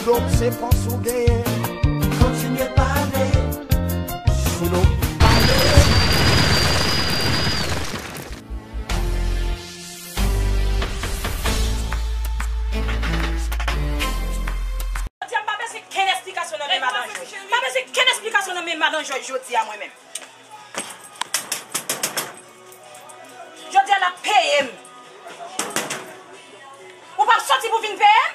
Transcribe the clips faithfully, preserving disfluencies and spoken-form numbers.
Donk se fòs ou genyen. Kontinye pale. Sou nou pale. Jodi a, m pa bezwen kenn esplikasyon nan men madan Jòj. M pa bezwen kenn esplikasyon nan men madan Jòj jodi a mwen menm. Jodi a l ap peye m. Ou p ap soti pou vin peye m?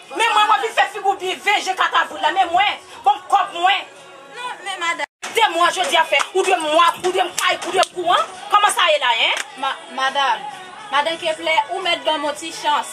Men mwen, w ap vin fè figi w byen venje katavwil la. Men mwen, ban m kòb mwen. Non, men madan. De mwa jodi a fè. Ou dwe m mwa, ou dwe m kay, ou dwe m kouran. Kòman sa ye la, en? Ma-, madan, madan Kepler, ou mèt ban m yon ti chans.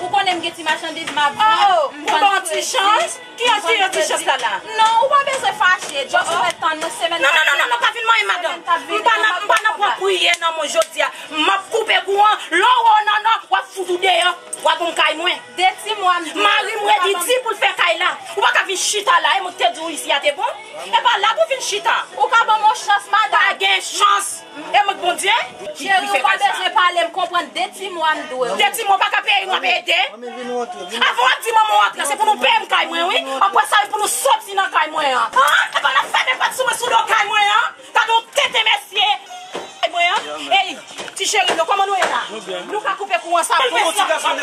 Ou konnen m gen ti machandiz m ap vann. Oh, ou ban yon ti chans? Ki yon ti, yon ti chans la la? Non, ou pa bezwen fache. Jòf, ou mèt tann mwen semèn. Non, non, non, non, non, pa vin manyen madanm. M pa nan, m pa nan pran priye nan mwen jodi a. M ap koupe kouran. Lè w wè w nan nò, w ap fout ou deyò. W ap ban m kay mwen. De ti mwa m di w. Mari m redi di pou l fè kay la. Ou pa ka vin chita la. E mwen ki te di w isi a te bon? E pa la pou vin chita. Ou ka ban m yon chans, madanm. Pa gen chans. E mwen k Bondye? Cheri, ou pa bezwen pale, m konprann. De ti mwa m dwe w. De ti mwa w pa ka peye, w ap ede. Avan w ap di manman w antre, se pou nou peye m kay mwen, wi. Apre sa, wi, pou nou soti nan kay mwen an. An? Epa n ap fèmen pòt sou mwen, sou do kay mwen an. Gade yon tenten mesye. Kay mwen an. Ey, ti cheri m yo, kòman nou ye la? Nou ka koupe kouran sa pou mesye. Sou do kay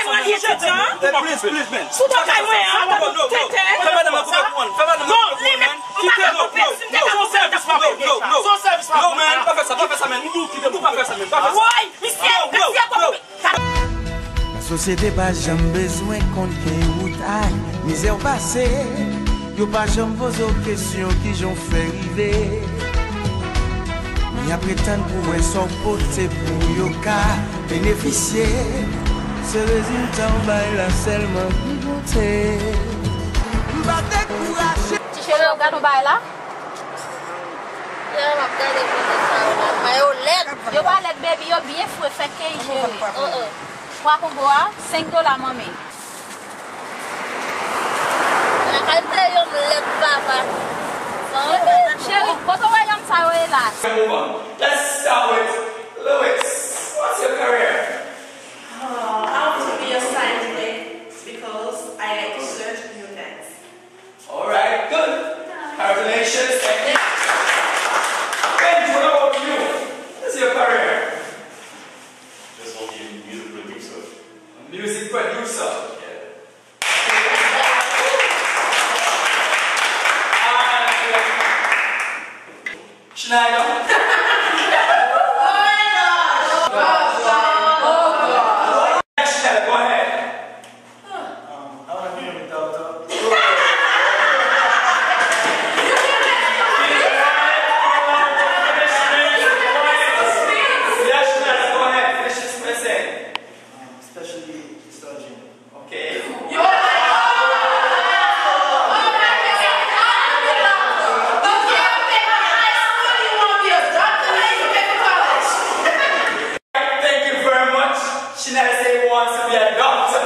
mwen li ye tout tan. Sou do kay mwen an, gade yon tenten. Fè madanm nan koupe kouran. Fè madanm nan koupe kouran, man. Kite, no, no, no. Se yon sèvis m ap rete. Se yon sèvis m ap rete. No, man, pa fè sa, pa fè sa, man. Ou pa fè sa, man. Pa fè sa. Woy, misye, misye kòm. Lasosyete pa janm bezwen konn ke ou t ay, mizè w pase. Yo pa janm poze w kesyon kijan w fè rive. Y ap ret tann pou wè sa w pote pou yo ka benefisye. Se rezilta w bay la sèlman ki konte. M pa dekouraje. Ti cheri, w gade yon bagay la? Yeah, m ap gade kote sa yo la. Kay yo lèd. Yo pa lèd, baby, yo byen fre, fè key jere. Uh-uh. Pwa kongo a, senk dola manmi. Lakay m te yon lèd papa. Cheri, kote w wè yonm sa yo ye la? Let's start with Louis. What's your career? Uh, I want to be a scientist because I like to search new things. All right, good. Congratulations. Thank you. Benj, what about you? What's your career? Just want to be a music producer. A music producer. Yeah. Schneider. Schneider, go ahead. Um, I wanna be a doctor. Yes, Schneider, go ahead. Finish this, finish this. Um, especially surgeon. Okay. Thank you very much. Chanel say he wants to be a doctor.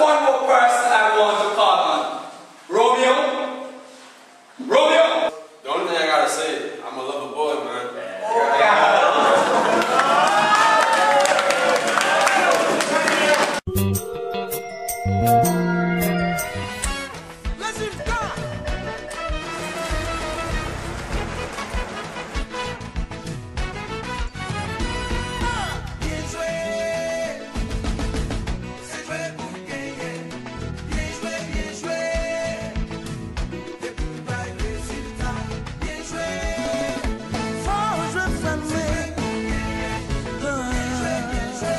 One more person I want to call on. Romeo. Romeo! The only thing I gotta say, I'm a lover boy, man. Byen jwe, byen jwe. Depi w bay rezilta, byen jwe. Fò w jwe fèmen. Byen jwe, byen jwe.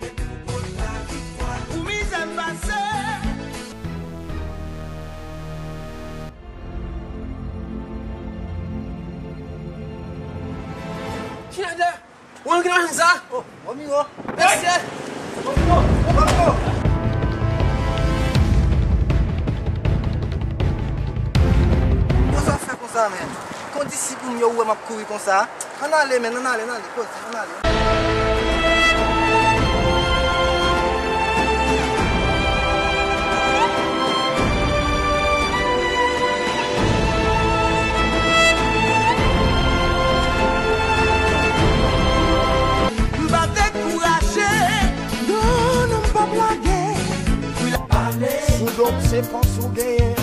Depi w pot laviktwa pou mizè m pase. Chinada! Ou menm ki nan machin sa? Oh, Romeo. Mesye! Romeo! Romeo! Konsa w fè konsa, menm? Kondisip ou m yo, ou wè m ap kouri konsa? Ann ale, menm, ann ale, ann ale, koze, ann ale. Depans ou genyen.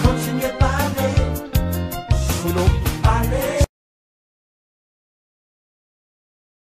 Kontinye pale.